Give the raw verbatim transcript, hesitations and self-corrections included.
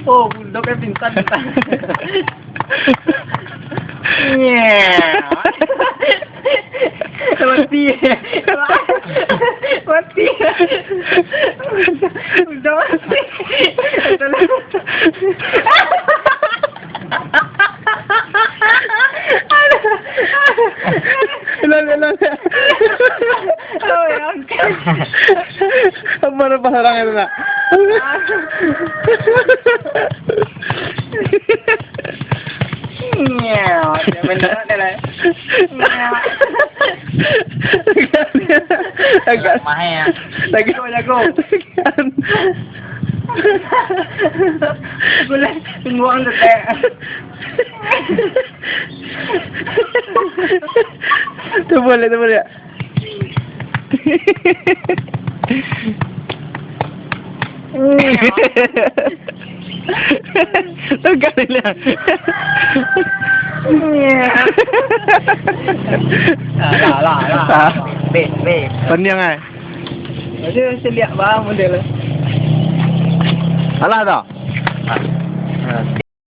Oh, bulldog kan pintar, pintar. Mati. Mati. Bulldog mati. Ilang, ilang. Oh, ya. Apa, apa sarang itu, nak? Nyau, dia benar dia lah. Nyau. Agak. Mahal, ya. Agak. Jago, jago. Boleh, tunggu orang dekat. Tu boleh, tu boleh. Tegak dia. Alah, alah, alah. Ah. Beb, beb. Panjang, eh? Ada seliak bah model. Alah dah. Ah.